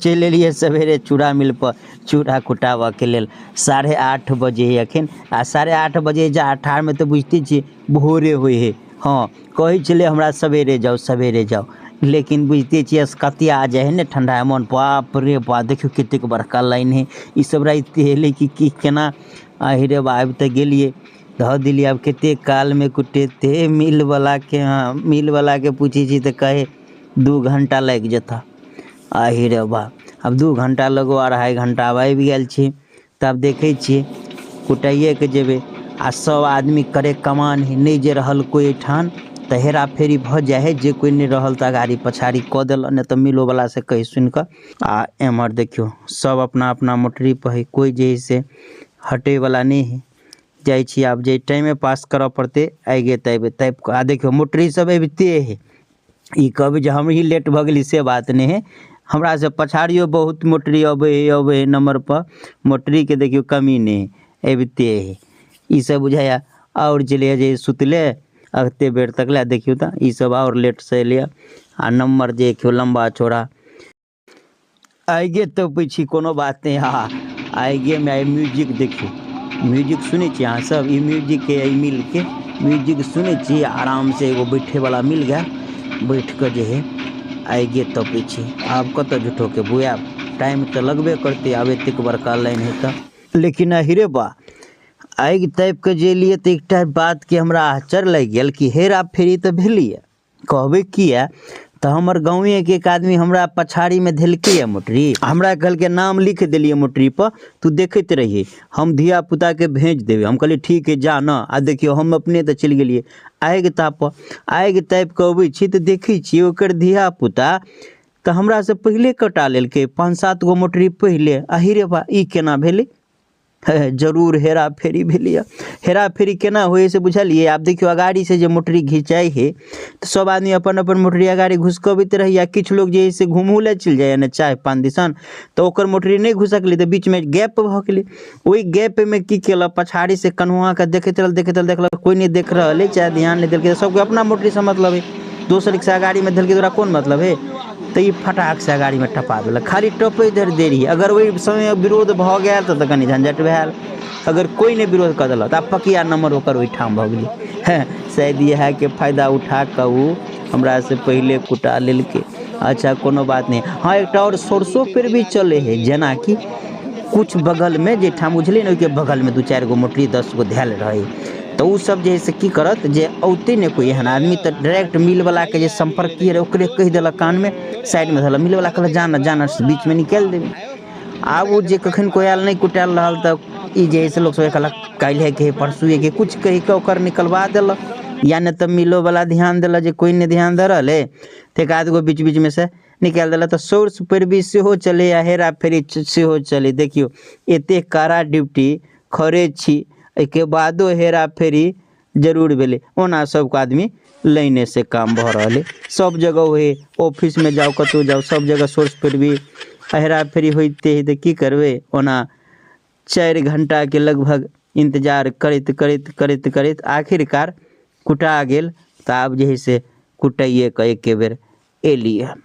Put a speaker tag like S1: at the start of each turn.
S1: चलि एलियै सवेरे चूड़ा मिल पर चूड़ा कुटाबऽके लेल। 8:30 बजे है अखन आ 8:30 बजे जा अठारमे तऽ बुझिते छियै भोरे होइ है। हँ कहै छलै हमरा सवेरे जाउ सवेरे जाउ, लेकिन बुझिते छियै असकतिया जाइ है ने ठंडा मन, बाप रे बाप देखियौ कतेक बड़का लाइन है। ई सब राति एलै कि की केना, आहि रे बा आबि तऽ गेलियै धऽ देलियै। आब कतेक कालमे कुटेतै मिलवलाके। हँ मिलवलाके पूछै छी तऽ कहै 2 घंटा लागि जेतऽ। आहि रे बा आब 2 घंटा लगो 2.5 घंटा आब आबि गेल छी। तब देखै छियै कुटाइएके जेबै आ सब आदमी करे कमान है, नहि जे रहल कोइ एहिठाम तऽ हेरा फेरी भऽ जाइ है। जे कोइ नहि रहल तऽ अगाड़ी पछाड़ी कऽ देलक, नहि तऽ मिलोवला से कहि सुनि कऽ। आ एम्हर देखियौ सब अपना अपना मोटरी पर है, कोइ जे है से हटैवला नहि है। जाइ छी आब जे टाइमे पास करऽ पड़तै, आगे ताबि ताबि कऽ। आ देखियौ मोटरी सब अबिते है। ई कहबै जे हमही लेट भऽ गेली से बात नहि है, हमरा से पछाड़ियो बहुत मोटरी अबै है, अबै है नंबर पर। मोटरीके देखियौ कमी नहि है, अबिते है। ई सब बुझाइया आओर चलियै जे सुतले अते बेर तक ले। देखियौ तऽ ई सब आओर लेटसँ एलैया आ नंबर जे देखियौ लम्बा चौड़ा। आगे तपै छी कोनो बात नहि। हा आगेमे आइ म्यूजिक देखियौ, म्यूजिक सुनै छी अहाँ सब? ई म्यूजिकके एहि मिलके म्यूजिक सुनै छी। आरामसँ एगो बैठेवला मिल गेल, बैठ कऽ जे है आगे तपै छी। आब कतऽ झूठोके बुआयब, टाइम तऽ लगबे करतै आब एतेक बड़का लाइन है तऽ। लेकिन अहिरे बा आगि तापि कऽ जे एलियै तऽ एकटा बातके हमरा आश्चर्य लागि गेल कि हेरा फेरी तऽ भेलैए। कहबै किया तऽ हमर गाँवेके एक आदमी हमरा पछाड़ीमे धेलकैए मोटरी, हमरा कहलकै नाम लिख देलियै मोटरीपर, तू देखैत रहियै हम धियापुताके भेज देबै। हम कहलियै ठीक हइ जा ने। आ देखियौ हम अपने तऽ चलि गेलियै आगि तापऽ। आगि तापि कऽ अबै छी तऽ देखै छियै ओकर धियापुता तऽ हमरासँ पहिले कटा लेलकै 5-7 गो मोटरी पहिले। आहि रे बा ई केना भेलै? जरूर हेरा फेरी भेलैए। हेरा फेरी केना होइ से बुझलियै? आब देखियौ अगाड़ीसँ जे मोटरी घिचाइ हइ तऽ सब आदमी अपन अपन मोटरी अगाड़ी घुसकबैत रहैए। किछु लोक जे हइ से घुमहो लए चलि जाइए ने चाय पान दिसन, तऽ ओकर मोटरी नहि घुसकलै तऽ बीचमे गैप भऽ गेलै। ओहि गैपमे की केलक पछाड़ीसँ कन्हुआके देखैत रहल देखैत रहल, देखलक कोइ नहि देख रहल हइ, चाहे ध्यान नहि देलकै। सबके अपना मोटरीसँ मतलब हइ, दोसर रिक्शा अगाड़ीमे धेलकै तऽ ओकरा कोन मतलब हइ। तऽ ई फटाक से अगाड़ीमे टपा देलक। खाली टपै धरि देरी, अगर ओहि समय विरोध भऽ गेल तऽ कनि झंझट भेल। अगर कोइ नहि विरोध कऽ देलक तऽ आब पकिया नंबर ओकर ओहिठाम भऽ गेलै। हँ शायद इएहके फायदा उठा कऽ ओ हमरासँ पहिले कुटा लेलकै। अच्छा कोनो बात नहि। हँ एकटा आओर सोर्सो पर भी चलै हइ, जेनाकि किछु बगलमे जाहिठाम बुझलियै ने ओहिके बगलमे 2-4 गो मोटरी 10 गो धयल रहै, तऽ ओ सब जे हइ से की करत जे औतै ने कोइ एहन आदमी तऽ डायरेक्ट मिलवलाके जे सम्पर्क रहै ओकरे कहि देलक कानमे, साइडमे धऽलक। मिलवला कहलक जाना जाना बीचमे निकालि देबै। आब ओ जे कखन कोइ आयल नहि कुटायल रहल तऽ ई जे हइ से लोकसभ कहलक काल्हिएके हइ परसुएके, किछु कहि कऽ ओकर निकलवा देलक। या नहि तऽ मिलोवला ध्यान देलक जे कोइ नहि ध्यान दऽ रहल हइ तऽ एक आध गो बीच बीचमे से निकालि देलक। तऽ सोर्स पैरवी सेहो चलै आ हेरा फेरी सेहो चलै। देखियौ एतेक कड़ा ड्यूटी करै छी एहिके बादो हेरा फेरी जरूर भेलै। ओना सबके आदमी लाइनेसँ काम भऽ रहल हइ, सब जगह होइ, ऑफिसमे जाउ कतहु जाउ सब जगह सोर्स पैरवी आ हेरा फेरी होइते हइ तऽ की करबै। ओना 4 घंटाके लगभग इन्तजार करैत करैत करैत करैत आखिरकार कुटा गेल। तऽ आब जे हइ से कुटाइए कऽ एके बेर एलियै।